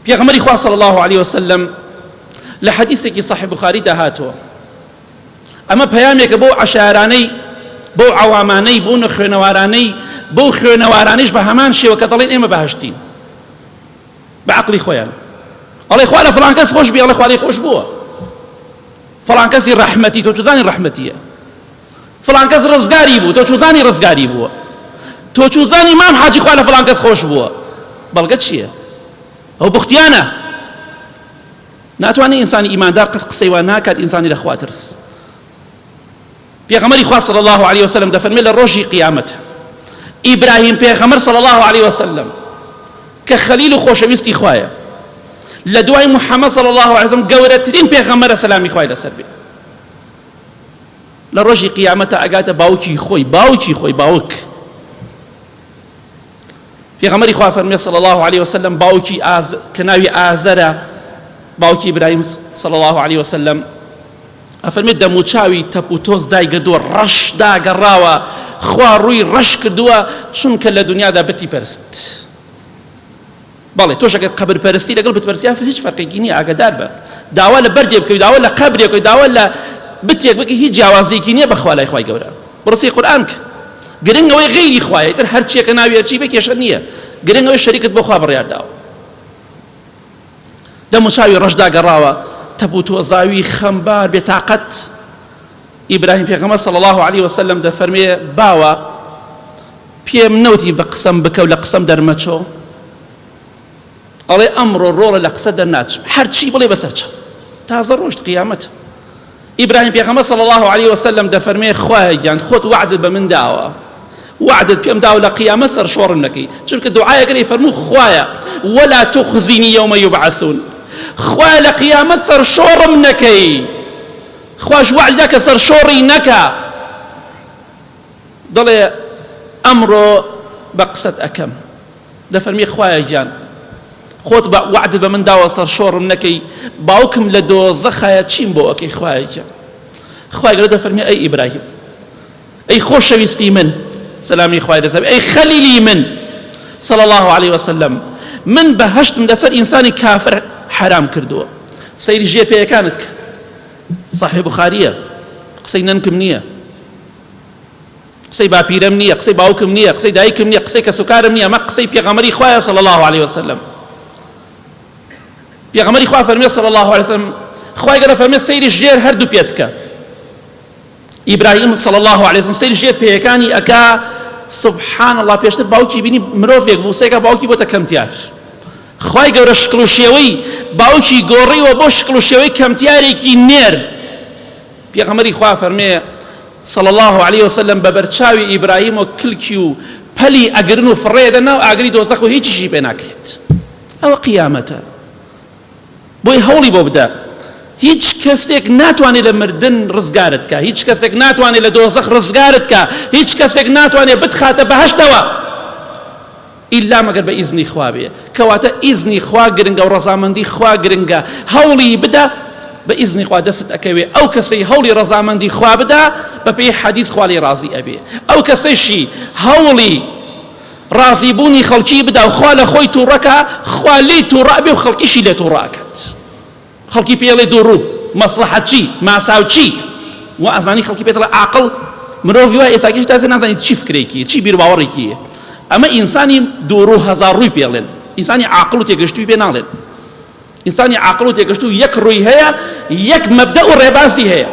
پێغەمبەری خوا صلی الله علیه وسلم لە حەدیثێکی صحیح بخاریدا هاتووە ئەمە پەیامێکە بۆ عەشایەرانەی بۆ عەوامانەی بۆ نەخوێنەوارانەی بۆ خوێنەوارانیش بە هەمان شێوە کە دەڵێن ئێمە بەهەشتین بە عەقڵی خۆیان ئەڵێ خوا لە فڵان کەس خۆش بی ئەڵێ خوا لێی خۆش بووە فڵان کەسی ڕەحمەتی تۆ چزانی ڕەحمەتیە فڵان کەس ڕزگاری بوو تۆ چزانی ڕزگاری بووە تۆ چزانی مام حاجی خوا لە فڵان کەس خۆش بووە بەڵگە چییە ئەو بوختیانە ناتوانێت ئینسانی ئیماندار قەت قسەی وا ناکات ئینسانی لە خوا ترس پێغەمبەری خوا صلی الله علیه وسلم دەفەرمێ لە ڕۆژی قیامەت ئیبراهیم پێغەمبەر صلی الله علیه وسلم کە خەلیل و خۆشەویستی خوایە لە دوای محەممەد صلی الله علیه وسلم گەورەترین پێغەمبەرە سەلامی خوای لەسەر بێ لە ڕۆژی قیامەتە ئەگاتە باوکی خۆی باوکی خۆی باوک پێغەمبەری خوا فەرمی صلی الله علیه وسلم باوکی ئاز کە ناوی ئازەرە باوکی ئیبراهیم صلی الله علیه وسلم ئەفەرمێ دەموچاوی تەپ و تۆز دایگردووە ڕەش داگەڕاوە خوا ڕووی ڕەش کردووە چونکە لە دنیادا بتی پەرست بەڵێ تۆش ئەگەر قەبر پەرستی لەگەڵ بت پەرستی هیچ فەرقێکی نییە ئاگادار بە داوا لە بەردێ بکەی داوا لە قەبرێک بکەی داوا لە بتێک بکەی هیچ جیاوازیەکی نییە بەخوا لای خوای گەورە بڕسی قورئان کە گرنگ ئەوەی غەیری خوایە تر هەرچیەکە ناوی هەرچی بێ کێشە نییە گرنگ ئەوەی شەریکت بۆ خوا بڕیار داوە دەم و چاوی ڕەشدا گەڕاوە تەپ و تۆزاوی خەمبار بێتاقەت ئیبراهیم پێغەمبەر صلی الله علیه وسلم دەفەرمێ باوە پێم نەوتی بە قسەم بکە و لە قسەم دەرمەچۆ ئەڵێ ئەمڕۆ ڕۆڵە لە قسە دەرناچم هەرچی بڵێ بەسەر چاو تازە ڕۆشت قیامەت ئیبراهیم پێغەمبەر صلی الله علیه وسلم دەفەرمێ خوایە گیان خۆت وەعدت بە من داوە وەعدت پێم داوە لە قیامەت سەرشۆڕم نەکەی چونکە دوعایەکەی فەرموو خوایە ولا تخزینی یوم یبعثون خوایە لە قیامەت سەرشۆڕم نەکەی خواش وەعدی دا کە سەرشۆڕی نەکا دەڵێ ئەمڕۆ بە قسەت ئەکەم دەفەرمی خوایە گیان خۆت بە وەعدت بە من داوە سەرشۆڕم نەکەی باوکم لە دۆزەخایە چیم بۆ ئەکەی خوایە گیان خوای گەورە دەفەرمی ئەی ئیبراهیم ئەی خۆشەویستی من سەلامی خوای لەسەر ئەی خەلیلی من صلی الله علیه وسلم من بەهەشتم لەسەر ئینسانی کافر حرام کردووە سەیری ژێ پێیەکانت کە صحیح بخاریە قسەی نەنکم نییە قسەی باپیرەم نییە قسەی باوکم نییە قسەی دایکم نییە قسەی کەسوکارم نییە ئەمە قسەی پێغەمبەری خوایە صلی الله علیه وسلم پێغەمبەری خوا فەرمی صلی الله علیه وسلم خوای گەورە فەرمی سەیری ژێر هەردوو پێت کە ئیبراهیم صلی الله علیه وسلم سەیری ژێر پێیەکانی ئەکا سبحان الله پێشتر باوکی بینی مرۆڤێک بوو سێکا باوکی بۆتە کەمتیار خوای گەورە شکڵ و شێوەی باوکی گۆڕیوە بۆ شکڵ و شێوەی کەمتیارێکی نێر پێغەمبەری خوا فەرمێ صلی الله علیه وسلم بە بەرچاوی ئیبراهیم و کلکی و پەلی ئەگرن و فڕێدە ناو ئاگری دۆزەخ و هیچیشی پێ ناکرێت ئەوە قیامەتە بۆی هەوڵی بۆ بدە هیچ کەسێک ناتوانێت لە مردن ڕزگارت کە هیچ کەسێک ناتوانێت لە دۆزەخ ڕزگارت کە هیچ کەسێک ناتوانێت بتخاتە بەهشتەوە ئیلا مەگەر بە ئیزنی خوا بێ کەواتە ئیزنی خوا گرنگە و ڕەزامەندی خوا گرنگە هەوڵی بدە بە ئیزنی خوا دەست ئەکەوێ ئەو کەسەی هەوڵی ڕەزامەندی خوا بدا بە پێی حەدیث خوا لێی ڕازی ئەبێ ئەو کەسەشی هەوڵی ڕازیبوونی خەڵکی بدا و خوا لە خۆی تووڕەکە خوا لێی تووڕە ئەبێ و خەڵکیشی لێ تووڕە ئەکات خەڵکی پێڵێ دووڕوو مەسڵەحەتچی ماساوچی و ئەزانی خەڵکی پێ دەڵێ عاقڵ مرۆڤی وای ئێساکیش تازە نازانی چی فکرێکی چی بیرباوەڕێکی ئەمە ئینسانی دووڕوو هەزار ڕووی پێڵێن ئینسانی عاقڵ و تێگەشتووی پێ ناڵێن ئینسانی عاقڵ و تێگەشتوو یەک ڕووی هەیە یەک مەبدە و ڕێبازی هەیە.